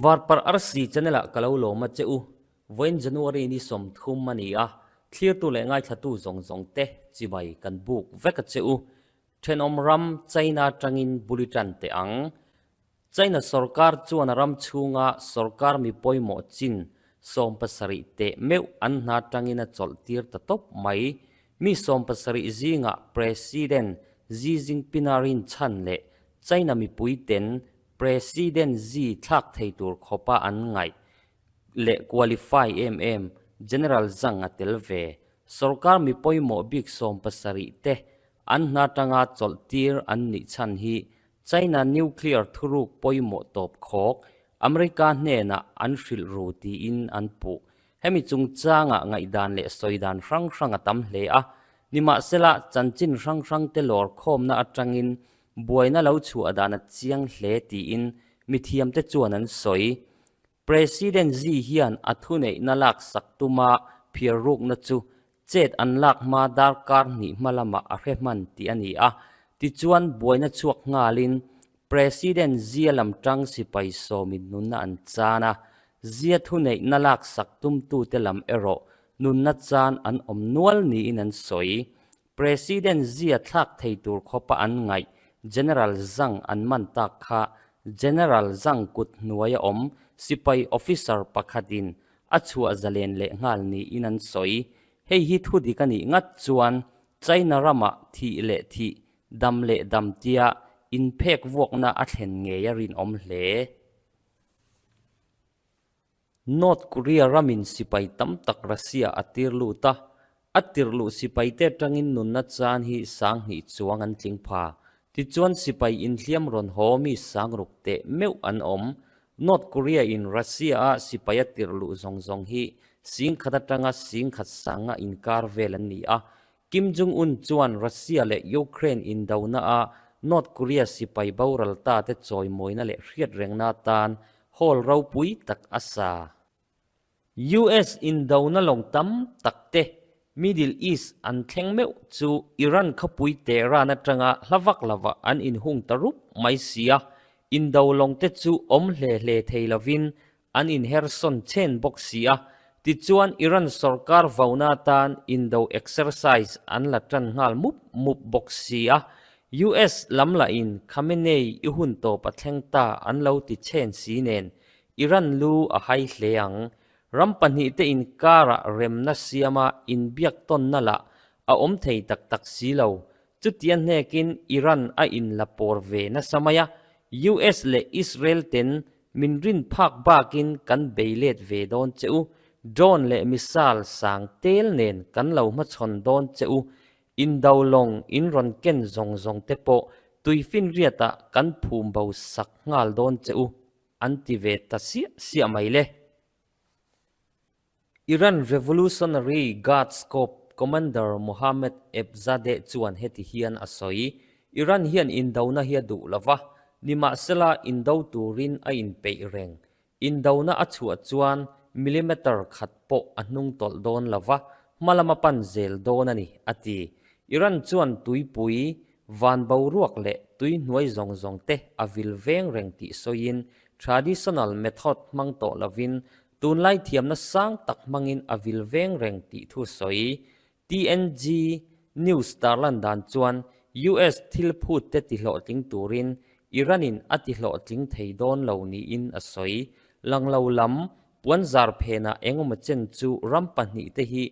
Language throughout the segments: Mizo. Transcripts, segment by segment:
Varparh Arsi channel ah ka lo lawm a che u. Vawiin January ni 30 a ni a, thlirtu leh ngaithlatu zawng zawng te chibai kan buk vek a che u. Thenawm ram China tangin buli tan teh ang. China sorkar chuan a ram chhunga sorkar mi pawimawh chin 70 teh meuh an hna tangin a chawlh tir ta tawp mai. Mi 70 zingah President Xi Jinping-a rinchhan leh China mipui ten President Xi thlak thei tur khawpa an ngaih leh qualify em em General Zhang a tel ve. Sorkar mi pawimawh bik 70 te an hna tanga chawlh tir an nih chhan hi China nuclear thuruk pawimawh tawp khawk America hnenah an hrilh ru tiin an puh. Hemi chungchangah ngaihdan leh sawidan hrang hrang a tam hle a, nimahsela chanchin hrang hrang te lawr khawmna atangin buaina lo chhuah dan a chiang hle tiin mithiamte chuan an sawi. President Xi hian a thuneihna laksak tuma phiar rukna chu chet an lak hma darkar hnih hma lamah a hre hman tih a ni a. Tichuan buaina chhuak nghalin President Xi-a lam tang sipai sawmin nunna an chan a, Xi-a thuneihna laksak tumtute lam erawh nunna chan an awm nual niin an sawi. President Xi-a thlak thei tur khawpa an ngaih General Zhang an man tak kha General Zhang kut hnuaia awm sipai officer pakhatin a chhuah zalen leh nghal niin an sawi. Hei hi thu dik a nih ngat chuan China ramah thih leh thih, dam leh dam tia inphek vuakna a thlen ngei a rinawm hle. North Korea ramin sipai tam tak Russia a tir lut a, a tirh luh sipaite atangin nunna chan hi 2000 chuang an tling pha. Tichuan sipai inhliam rawn haw mi 6000 teh meuh an awm. North Korea in Russia a sipai a tirh luh zawng zawng hi 10,000 atanga 10,500 inkar vel an ni a. Kim Jong Un chuan Russia leh Ukraine indona a North Korea sipai boral ta te chawimawina leh hriatrengna atan hall ropui tak a sa. US indona lawng tam tak te Middle East an thleng meuh chu Iran khawpui Tehran atanga hla vak lova an inhung ta rup mai si a, indo lawng te chu awm hle hle thei lovin an inhersawn chen bawk si a, tichuan Iran sorkar vauna atan indo exercise an la tan nghal mup mup bawk si a, US lam lahin Khamenei i hun tawp a thleng ta an lo ti chen si nen Iran lu a hai hle ang. Ram pahnih te inkarah remna siama inbiak tawnna lah a awm thei tak tak si lo. Chutia hnekin Iran a inla pawr ve nasa mai a, US leh Israel ten min rin phak bakin kan bei let ve dawn che u, drone leh missile sang tel nen kan lo hmachhawn dawn che u, indo lawng in rawn ken zawng zawng te pawh tuifinriatah kan phum bo sak nghal dawn che u, an ti ve ta siah siah mai le. Iran Revolutionary Guards Corps Commander Mohammad Ebzadeh chuan heti hian a sawi, Iran hian indona hi a duh lo va, nimahsela indo turin a inpeih reng. Indona a chhuah chuan millimeter khat pawh a hnung tawlh dawn lo va, hma lama pan zel dawn a ni, a ti. Iran chuan tuipui, van boruak leh tui hnuai zawng zawng te a vil veng reng tih sawiin traditional method hmang tawh lovin Tunlai thiamna sang tak hmangin a vil veng reng tih thu sawi. TNG News tarlan dan chuan US thil phut te tihlawhtling turin Iran-in a tihlawhtling thei dawn lo niin a sawi. Langlo lam puanzar phenah engemaw chen chu ram pahnih te hi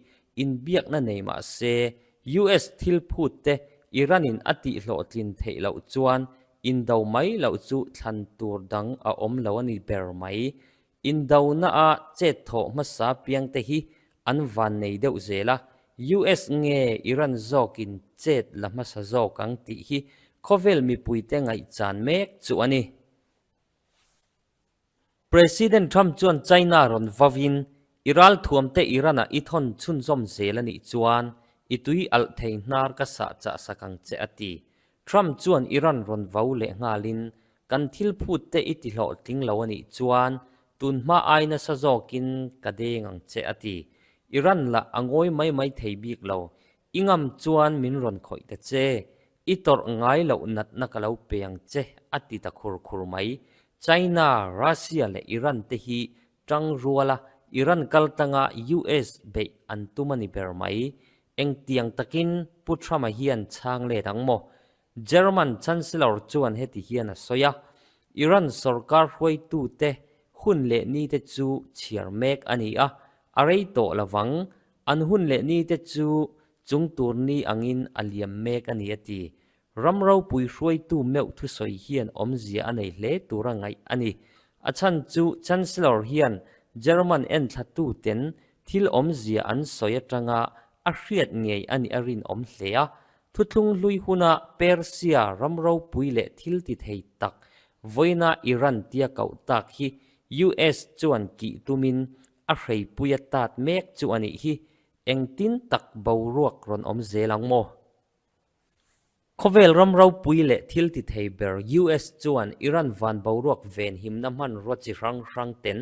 inbiakna nei mah se US thil phut te Iran-in a tihhlawhtlin theih loh chuan indo mai loh chu thlan tur dang a awm lo a ni ber mai. Indona a chet thawh hmasa piang te hi an van nei deuh zel a, US nge Iran zawkin chet la hmasa zawk ang tih hi khawvel mipuite ngaihchan mek chu a ni. President Trump chuan China rawn vavin i ralthuamte Iran-ah i thawn chhunzawm zel a nih chuan i tui alh thei hnar ka sah chah sak ang che a ti. Trump chuan Iran rawn vau leh nghalin kan thil phut te i ti hlawhtling lo a nih chuan tun hma ai nasa zawkin ka deng ang che a ti. Iran lah a ngawi mai mai thei bik lo. I ngam chuan min rawn khawih ta che. I tawrh ngai loh natna ka lo pe ang che a ti ta khur khur mai. China, Russia leh Iran te hi tang ruala Iran kaltanga US beih an tum a ni ber mai. Engtiang takin Pu Trump-a hian chhang let ang maw? German Chancellor chuan heti hian a sawi a, Iran sorkar hruaitute hun leh nite chu chhiar mek a ni a, a rei tawh lovang, an hun leh nite chu chung tur ni angin a liam mek a ni a ti. Ram ropui hruaitu meuh thusawi hian awmzia a nei hle tura ngaih a ni. A chhan chu Chancellor hian German enthlatuten thil awmzia an sawi atanga a hriat ngei a nih a rinawm hle a. Thuthlung hlui huna Persia ram ropui leh thil ti thei tak vawiina Iran tia koh tak hi US chuan kih tumin a hreipui a tat mek chu a nih hi. Engtin tak boruak rawn awm zel ang maw? Khawvel ram ropui leh thil ti thei ber US chuan Iran van boruak venhimna hmanrua chi hrang hrang ten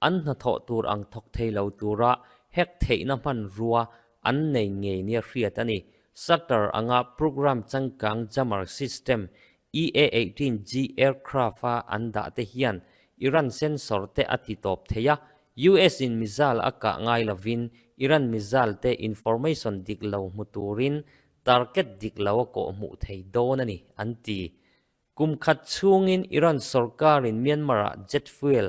an hnathawh tur ang thawk thei lo tura hack theihna hmanrua an nei ngei nia hriat a ni. Sutter anga program changkang jammer system EA-18G aircraft-a an dah te hian Iran sensor te a ti tawp thei a, US in missile a kah ngai lovin Iran missile te information dik lo hmu turin Target dik lo a kawh hmuh thei dawn a ni, an ti. Kum khat chhungin Iran sorkarin Myanmar-ah jet fuel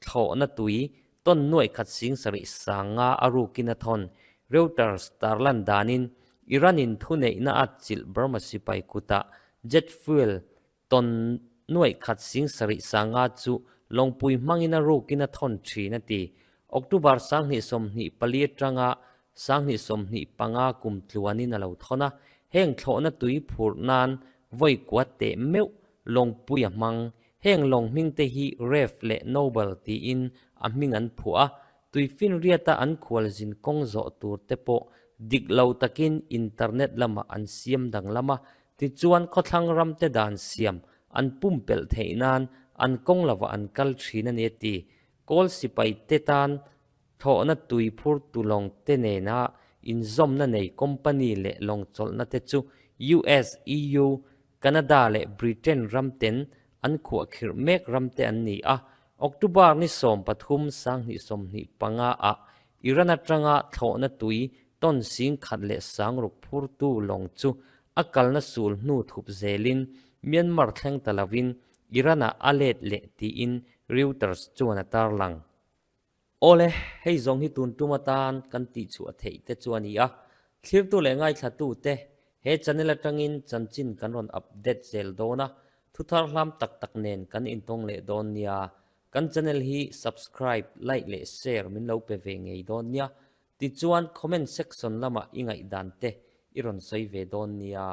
thlawhna tui ton nuaih khat sing sarih sanga a rukin a thawn. Reuters tarlan danin Iran-in thuneihna a chilh Burma sipai kutah jet fuel ton nuaih khat sing sarih sanga chu lawngpui hmangin a rukin a thawn thin a ti. October 2024 atanga 2025 kum tluanin a lo thawn a, heng thlawhna tui phurh nan vawi kuat teh meuh lawngpui a hmang. Heng lawng hming te hi Ref leh Noble tiin a hming an phuah a, tuifinriata an khualzin kawng zawh tur te pawh dik lo takin internet lamah an siam danglam a, Tichuan khawthlang ramte dan siam an pumpelh theih nan an kawng lovah an kal thin a ni a ti. Kawl sipai te tan thlawhna tui phur tu lawng te nena inzawmna nei company leh lawng chawlhna te chu US, EU, Canada leh Britain ram ten an khuahkhirh mek ram te an ni a. October ni 13 2025 ah Iran atanga thlawhna tui tawn sing khat leh sangruk phurtu lawng chu a kalna sul hnu thup zelin Myanmar thleng ta lovin Iran-ah a let leh tiin Reuters chuan a tarlang. Awle, hei zawng hi tun tum atan kan tihchhuah theih te chu a ni a, thlirtu leh ngaithlatute he channel atangin chanchin kan rawn update zel dawn a, thuthar hlam tak tak nen kan intawng leh dawn nia. Kan channel hi subscribe, like leh share min lo pe ve ngei dawn nia. Tichuan comment section lamah i ngaihdan te i rawn sawi ve dawn nia.